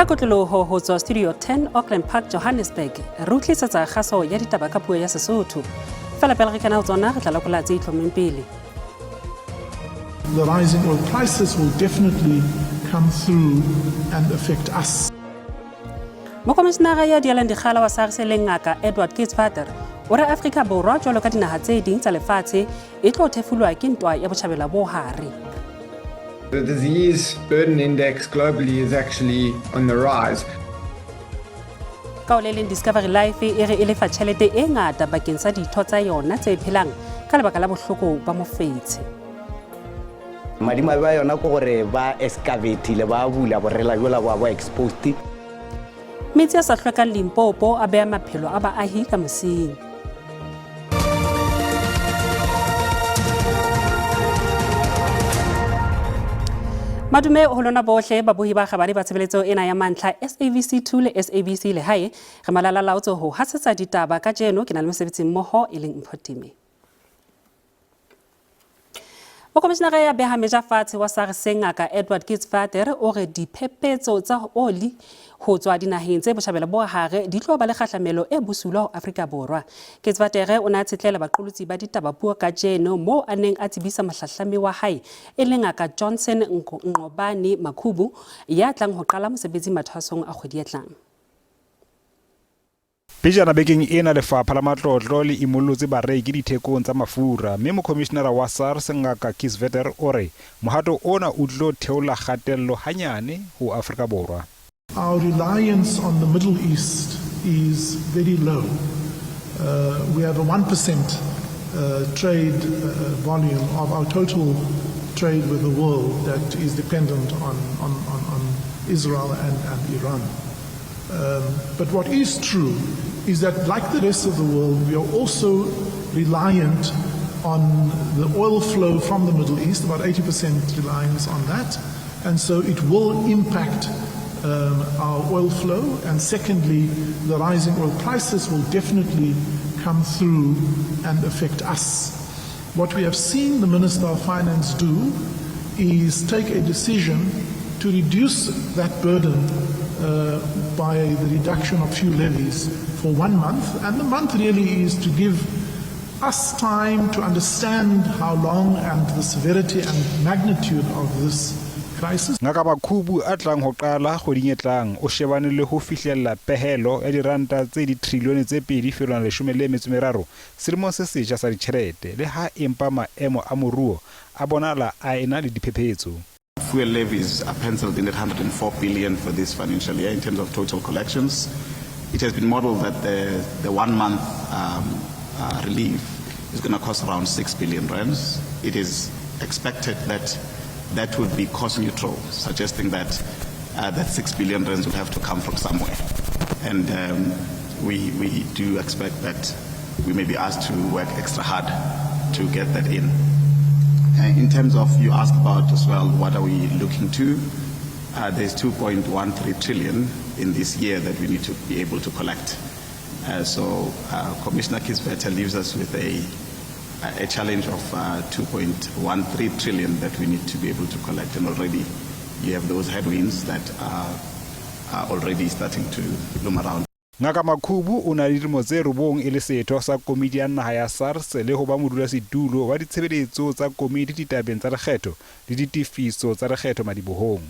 Ka kotloloho ho tswa Studio 10 Auckland Park, Johannesburg, re utlisetsa kgaso ya ditaba ka puo ya Sesotho. Fela pele re kena ho tsona, re tla lekola tse itlhommeng pele. The rising oil prices will definitely come through and affect us. Mokomishinara ya dielang dikgala wa SARS e leng Ngaka Edward Kitzvater o re Afrika Borwa jwalo ka dinaha tse ding tsa lefatshe e tlo thefulwa ke ntwa ya botjhabela bo hare. The disease burden index globally is actually on the rise. Ka ho le leng Discovery Life e re e lefa tjhelete e ngata bakeng sa ditho tsa yona tse phelang ka lebaka la bohloko ba mofetshe. Madimabe a yona ke gore ba excavate-ile ba bula borela bjola ba ba exposed. Metsi a sa hlwekang Limpopo a beha maphelo a baahi ka mosing. Madume ho lona bohle babohi ba kgabane ba tshebeletso ena ya mantlha SABC 2 le SABC Lehae. Re malala laotse ho hasetsa ditaba kajeno ke na le mosebetsi mmoho e leng Mpho Time. Mokomishinara ya beha meja fatshe wa SARS Ngaka Edward Kitzvater o re diphephetso tsa oli ho tswa dinaheng tse botjhabela bo hare di tlo ba le kgahlamelo e bosula ho Afrika Borwa. Kitzvater o ne a tshetlela baqolotsi ba ditaba puo kajeno moo a neng a tsebisa mohlahlami wa hae e leng Ngaka Johnson Nqobani Makhubu ya tlang ho qala mosebetsi mathwasong a kgwedi e tlang. Pejana bekeng ena Lefapha la Matlotlo le imollotse bareki dithekong tsa mafura mme Mokhomishenara wa SARS Ngaka Kieswetter o re mohato ona o tlilo theola kgatello hanyane ho Afrika Borwa. Our reliance on the Middle East is very low. We have a 1% trade volume of our total trade with the world that is dependent on Israel and Iran. But what is true is that, like the rest of the world, we are also reliant on the oil flow from the Middle East, about 80% reliance on that. And so it will impact our oil flow. And secondly, the rising oil prices will definitely come through and affect us. What we have seen the Minister of Finance do is take a decision to reduce that burden by the reduction of fuel levies for 1 month. And the month really is to give us time to understand how long and the severity and magnitude of this crisis. Ngaka Makhubu a tlang ho qala kgweding e tlang o shebane le ho fihlella pehelo ya diranta tse ditrilione tse 2.13 selemong se setjha sa ditjhelete le ha empa maemo a moruo a bonahala a ena le diphephetso. Fuel levies are penciled in at 104 billion for this financial year in terms of total collections. It has been modeled that the 1 month relief is going to cost around 6 billion rands. It is expected that that would be cost neutral, suggesting that that 6 billion rands would have to come from somewhere. And we do expect that we may be asked to work extra hard to get that in. In terms of, you asked about as well, what are we looking to? There's 2.13 trillion in this year that we need to be able to collect. So Commissioner Kieswetter leaves us with a challenge of 2.13 trillion that we need to be able to collect. And already you have those headwinds that are already starting to loom around. Ngaka Makhubu o na le dilemo tse 9 e le setho sa komiti ya naha ya SARS le ho ba modulasetulo wa ditshebeletso tsa komiti ditabeng tsa lekgetho le ditefiso tsa lekgetho madibohong.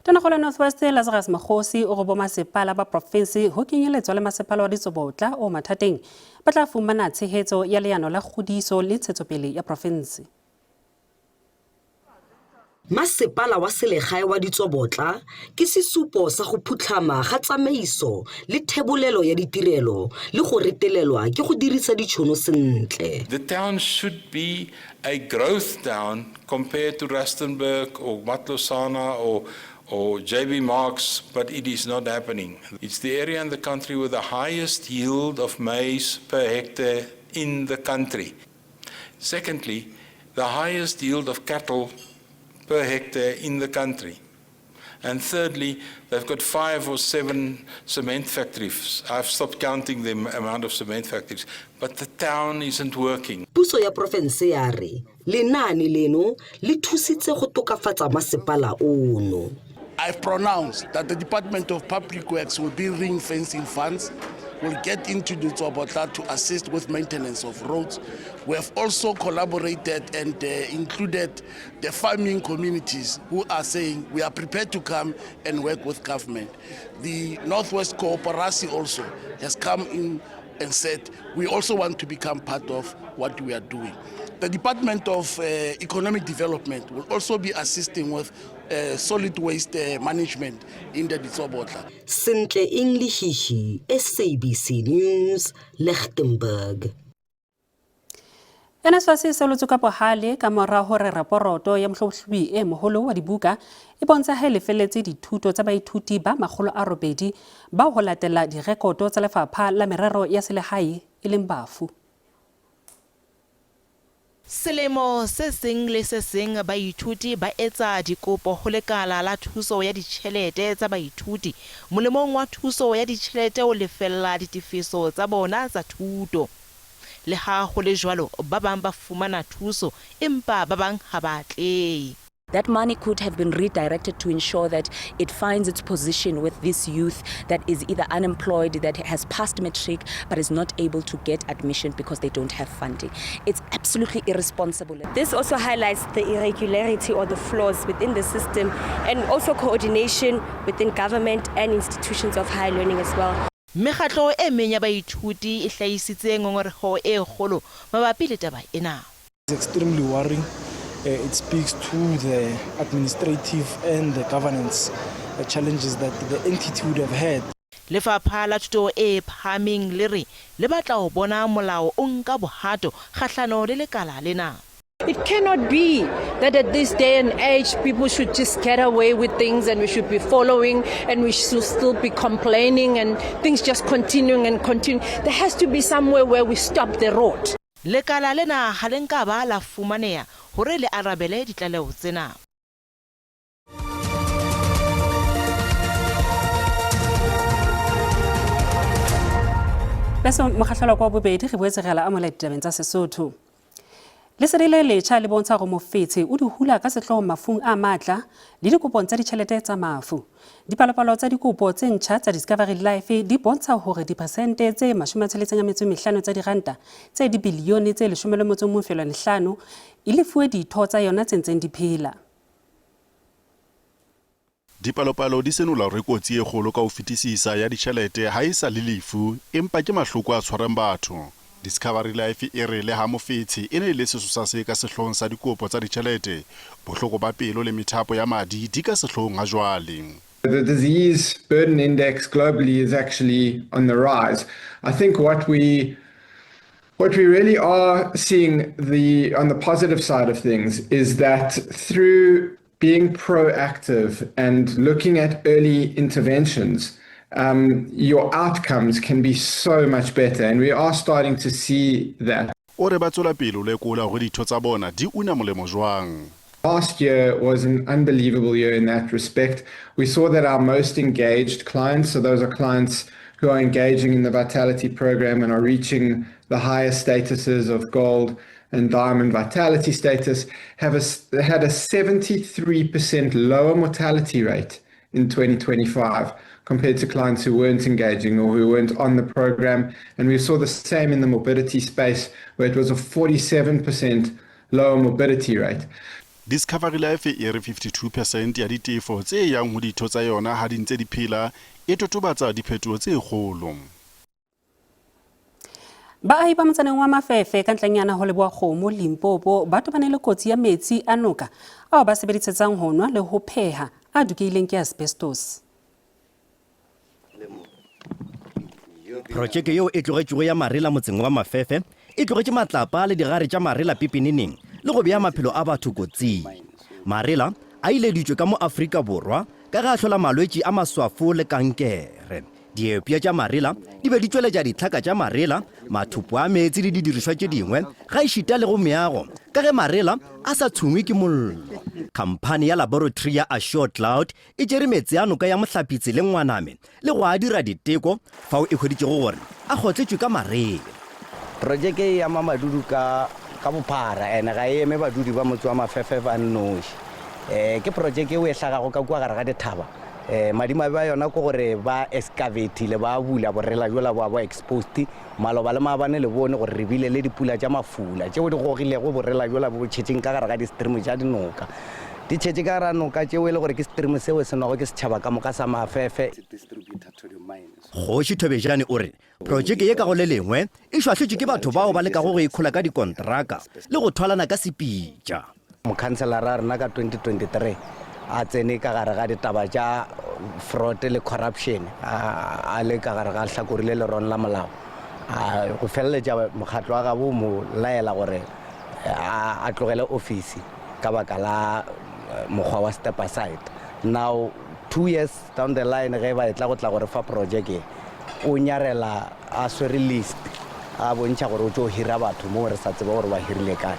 Tonakgolo North West Lazarus Mokgosi o re bomasepala ba profinsi ho kenyeletswa le masepala wa Ditsobotla o mathateng ba tla fumana tshehetso ya leano la kgodiso le ntshetsopele ya profinsi. Masepala wa selegae wa Ditsobotla ke sesupo sa go phutlhama ga tsamaiso le thebolelo ya ditirelo le go retelelwa ke go dirisa ditšhono sentle. The town should be a growth town compared to Rustenburg or Matlosana or JB Marks, but it is not happening. It's the area in the country with the highest yield of maize per hectare in the country. Secondly, the highest yield of cattle per hectare in the country. And thirdly, they've got 5 or 7 cement factories. I've stopped counting the amount of cement factories, but the town isn't working. Puso ya porofense ya re lenaane leno le thusitse go tokafatsa masepala ono. I've pronounced that the Department of Public Works will be ring-fencing funds, will get into Ditsobotla to assist with maintenance of roads. We have also collaborated and included the farming communities who are saying we are prepared to come and work with government. The Northwest Cooperasi also has come in and said we also want to become part of what we are doing. The Department of Economic Development will also be assisting with solid waste management in the Ditsobotla. Sentle Lehihi, SABC News, Lichtenburg. NSFAS e solotswe ka bohale ka mora hore raporoto ya mohlahlobi e moholo wa dibuka e bontsha ha e lefelletse dithuto tsa baithuti ba 800 bao ho latela direkoto tsa Lefapha la Merero ya Selehae e leng bafu. Selemo se seng le se seng baithuti ba etsa dikopo ho lekala la thuso ya ditjhelete tsa baithuti molemong wa thuso ya ditjhelete ho lefella ditefiso tsa bona tsa thuto. Le ha ho le jwalo, ba bang ba fumana thuso empa ba bang ha ba atlehe. That money could have been redirected to ensure that it finds its position with this youth that is either unemployed, that has passed matric, but is not able to get admission because they don't have funding. It's absolutely irresponsible. This also highlights the irregularity or the flaws within the system and also coordination within government and institutions of higher learning as well. Mekgatlo e meng ya baithuti e hlahisitse ngongoreho e kgolo mabapi le taba ena. It's extremely worrying. It speaks to the administrative and the governance challenges that the entity would have had. Lefapha la Thuto e Phahameng le re le batla ho bona molao o nka bohato kgahlano le lekala lena. It cannot be that at this day and age people should just get away with things and we should be following and we should still be complaining and things just continuing and continuing. There has to be somewhere where we stop the road. Lekala lena ha le nka ba la fumaneha hore le arabele ditlaleho tsena. Beso mokgahlelo kwa bobedi re boetse re la amohela ditabeng tsa Sesotho. Lesedi le letjha le bontsha hore mofetshe o di hula ka sehlooho mafung a matla le dikopong tsa ditjhelete tsa mafu. Dipalopalo tsa dikopo tse ntjha tsa Discovery Life di bontsha hore dipersente tse 65 tsa diranta tse dibilione tse 11.5 e lefuwe ditho tsa yona tse ntseng di phela. Dipalopalo di senola hore kotsi e kgolo ka ho fetisisa ya ditjhelete ha e sa le lefu, empa ke mahloko a tshwarang batho. Discovery Life e re le ha mofetshe e ne e le sesosa se ka sehloohong sa dikopo tsa ditjhelete, bohloko ba pelo le methapo ya madi di ka sehloohong ha jwale. The disease burden index globally is actually on the rise. I think what we really are seeing on the positive side of things is that through being proactive and looking at early interventions, your outcomes can be so much better, and we are starting to see that. O re ba tswela pele ho lekola hore ditho tsa bona di una molemo jwang. Last year was an unbelievable year in that respect. We saw that our most engaged clients, so those are clients who are engaging in the Vitality program and are reaching the highest statuses of gold and diamond vitality status, had a 73% lower mortality rate in 2025 compared to clients who weren't engaging or who weren't on the program. And we saw the same in the morbidity space, where it was a 47% lower morbidity rate. Discovery Life e re 52% ya ditefo tse yang ho ditho tsa yona ha di ntse di phela e totobatsa diphetoho tse kgolo. Baahi ba motsaneng wa Mafefe ka ntlanyana ho leboha kgomo Limpopo ba tobane le kotsi ya metsi a noka ao ba sebedisetsang ho nwa le ho pheha a dukehileng ke asbestos. Projeke yeo e tlogetšego ya marela motseng wa Mafefe e tlogetše matlapa le digare tša marela pepeneneng le go bea maphelo a batho kotsing. Marela a ileditšwe ka mo Afrika Borwa ka ge a hlola malwetši a maswafo le kankere. Diepša tša marela di be di tšweletša ditlhaka tša marela, mathopo a meetse le didirišwa tše dingwe, gaešita le go meago, ka ge marela a sa tshungwe ke mollo. Khamphani ya laboratory ya Assure Cloud e tšere meetse a noka ya Mohlapi tseleng Ngwaname le go a dira diteko fao e hweditšego gore a kgotletšwe ka marele. Projeke e ama badudi ka bophara ene ga e eme badudi ba motse wa Mafefe ba nnoši. Um ke projeke eo e hlagago ka kua gare ga dithaba. Um madimabe a yona ke gore ba excavatile ba bula borela bjola boa bo exposed. Maloba le maabane le bone gore re bile le dipula tša mafula tšeo di gogilego borela bjola bo tšhetšeng ka gare ga di-stream tša dinoka. Di tšhetše ka gare ga noka tšeo e le gore ke stream seo se nwago ke setšhaba ka moka sa Mafefe. Kgoši Thobejane o re Projeke ye ka go le lengwe e šwahlotšwe ke batho bao ba lekago go ikhola ka dikontraka le go thwalana ka sepitša. Mokhanselara wa rena ka 2023 a tsene ka gare ga ditaba tša fraud le corruption a le ka gare ga hlakori le lerong la molao. A go feleletša mokgatlo wa gabo o mo laela gore a tlogele ofisi ka baka la mokgwa wa step aside. Now 2 years Down the line ge ba etla go tla go re fa projeke, o nyarela a swere list a bontšha gore o tšo hira batho moo re sa tsebe gore ba hirile kae.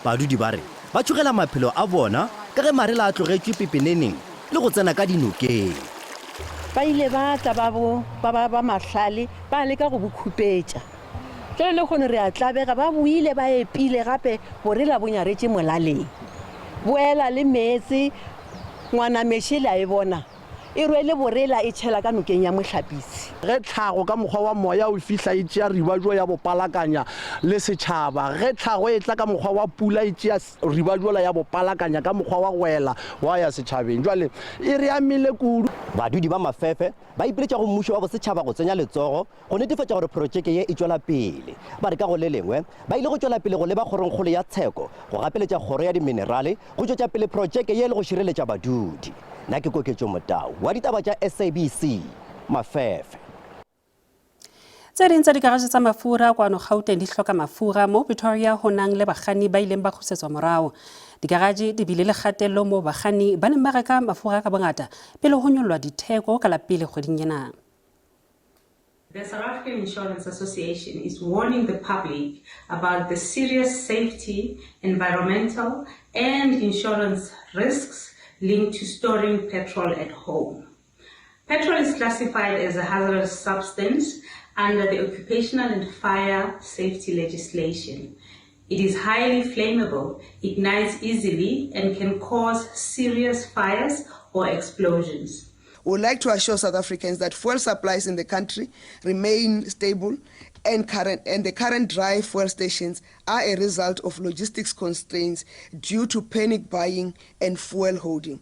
Badudi ba re ba tšhogela maphelo a bona ka ge marela a tlogetšwe pepeneneng le go tsena ka dinokeng. Ba ile ba tla ba bo ba ba ba mahlale ba leka go bo khupetša. Jwale lehono re a tlabega, ba boile ba epile gape borela bo nyaretše molaleng. Boela le meetse Ngwanameše le a e bona e rwele borela e tšhela ka nokeng ya Mohlapisi. Ge tlhago ka mokgwa wa moya o fihla e tšea riba jo ya bo palakanya le setšhaba. Ge tlhago e tla ka mokgwa wa pula e tšea riba jola ya bo palakanya ka mokgwa wa go ela wa ya setšhabeng. Jwale e re amile kudu. Badudi ba Mafefe ba ipiletša go mmušo wa bosetšhaba go tsenya letsogo go netefatša gore protšeke ye e tšwela pele. Ba re ka go le lengwe ba ile go tšwela pele go leba kgorongkgolo ya tsheko go gapeletša kgoro ya diminerale go tšwetša pele protšeke ye le go šireletša badudi. Nna ke Koketšo Motau wa ditaba tša SABC, Mafefe. Tse ding tsa dikaraje tsa mafura kwano Gauteng di hloka mafura mo Pretoria ho nang le bakganni ba ileng ba kgusetswa morao. Dikaraje di bile le kgatello moo bakganni ba neng ba reka mafura ka bongata pele ho nyollwa ditheko ka la pele kgweding ena. The South African Insurance Association is warning the public about the serious safety, environmental, and insurance risks linked to storing petrol at home. Petrol is classified as a hazardous substance under the occupational and fire safety legislation. It is highly flammable, ignites easily, and can cause serious fires or explosions. We would like to assure South Africans that fuel supplies in the country remain stable and current and the current dry fuel stations are a result of logistics constraints due to panic buying and fuel holding.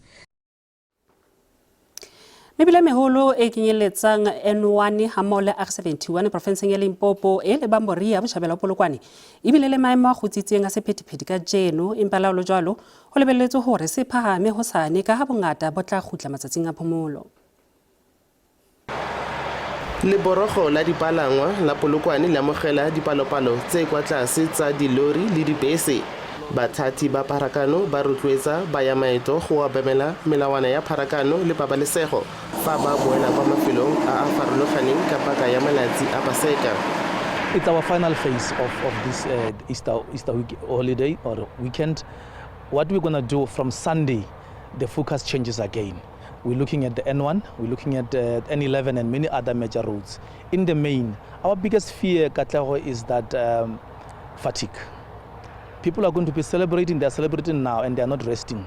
Mebila e meholo e kenyelletsang N1 hammoho le R71 profenseng ya Limpopo e lebang Boria botjhabela ho Polokwane e bile le maemo a kgutsitseng a sephethephethe kajeno, empa le ha ho le jwalo ho lebelletswe hore se phahame hosane ka ha bongata bo tla kgutla matsatsing a phomolo. Leborogo la dipalangwa la Polokwane le amogela dipalopalo tse kwa tlase tsa dilori le dibese. Bathati ba pharakano ba rotloetsa bayamaeto go obamela melawana ya pharakano le pabalesego fa ba boela kwa mafelong a a farologaneng ka paka ya malatsi a Paseka. It's our final phase of, of this uh, Easter, Easter week holiday or weekend. What we're going to do from Sunday, the focus changes again. We're looking at the N1, we're looking at uh, N11 and many other major roads. In the main, our biggest fear, Katlego, is that um, fatigue. People are going to be celebrating, they're celebrating now and they're not resting.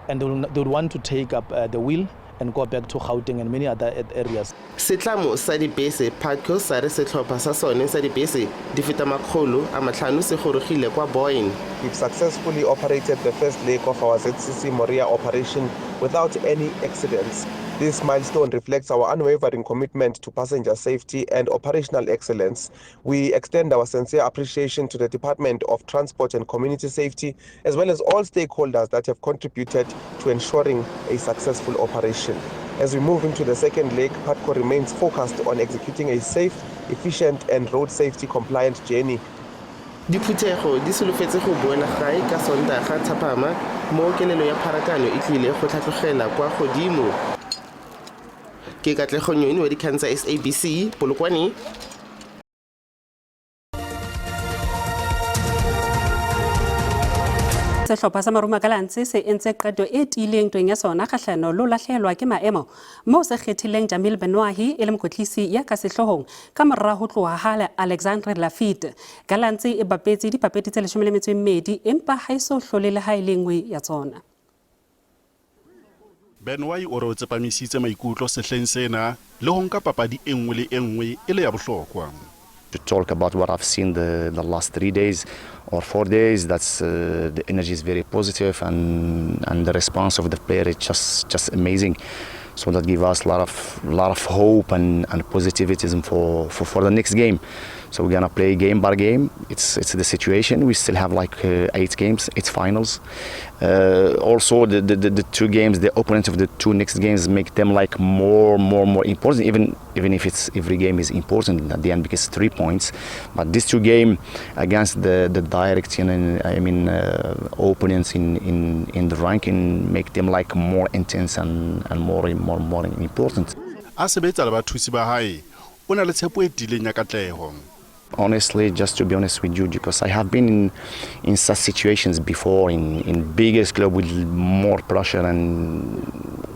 And they will, they will want to take up uh, the wheel and go back to Gauteng and many other areas. Setlamo sa dibese Putco sa re setlhopha sa sone sa dibese di feta 500 se gorogile kwa Boyne. We've successfully operated the first leg of our ZCC Moria operation without any accidents. This milestone reflects our unwavering commitment to passenger safety and operational excellence. We extend our sincere appreciation to the Department of Transport and Community Safety, as well as all stakeholders that have contributed to ensuring a successful operation. As we move into the second leg, Putco remains focused on executing a safe, efficient, and road safety compliant journey. Diphuthego di solofetse go boela gae ka Sontaga thapama mo kelelo ya pharakano e tlile go tlhatlogela kwa godimo. Ke Katlego Nyoni wa dikgang tsa SABC, Polokwane. Sehlopha sa Marumo Gallants se entse qeto e tiileng ntweng ya sona kgahlano le ho lahlehelwa ke maemo moo se kgethileng Jamil Benouahi e le mokwetlisi ya ka sehloohong ka mora ho tloha ha Alexandre Lafitte. Gallants e bapetse dipapedi tse 12 empa ha e so hlole le ha e le nngwe ya tsona. Benouahi o re o tsepamisitse maikutlo sehleng sena le ho nka papadi e nngwe le e nngwe e le ya bohlokwa. To talk about what I've seen the last 3 days or 4 days, that's the energy is very positive and the response of the player is just amazing. So that gives us a lot of hope and positivism for the next game. So we're going to play game by game. It's the situation. We still have like 8 games, 8 finals. Also, the 2 games, the opponents of the 2 next games make them like more important. Even if it's every game is important at the end because 3 points. But these 2 games against the direct, opponents in the ranking make them like more intense and more important. A sebetsa le bathusi ba hae, o na le tshepo e tiileng ya katleho. Honestly, just to be honest with you, because I have been in such situations before, in biggest club with more pressure, and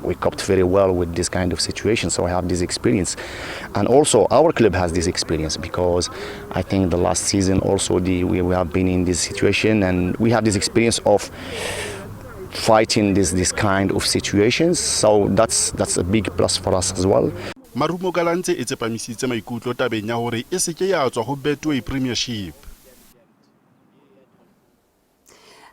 we coped very well with this kind of situation. So I have this experience, and also our club has this experience because I think the last season also we have been in this situation, and we have this experience of fighting this kind of situations. So that's a big plus for us as well. Marumo Gallants e tsepamisitse maikutlo tabeng ya hore e se ke ya tswa ho Betway Premiership.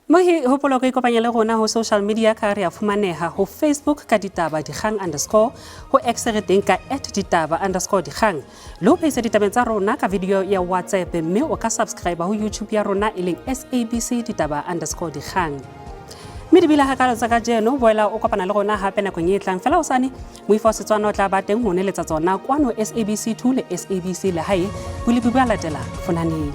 Mohi hopola ho ikopanya le rona ho social media ka re a fumaneha ho Facebook ka ditaba dikgang underscore, ho X re teng ka @ditaba_dikgang. Le ho phehisa ditabeng tsa rona ka video ya WhatsApp, mme o ka subscribe ho YouTube ya rona e leng SABC ditaba_dikgang. Mme di bile hakalo tsa kajeno, boela o kopana le rona hape nakong e tlang. Fela hosane moifo wa Setswana o tla ba teng ho neletsa tsona kwano SABC 2 le SABC Lehae. Bolepi bo a latela fonaneng.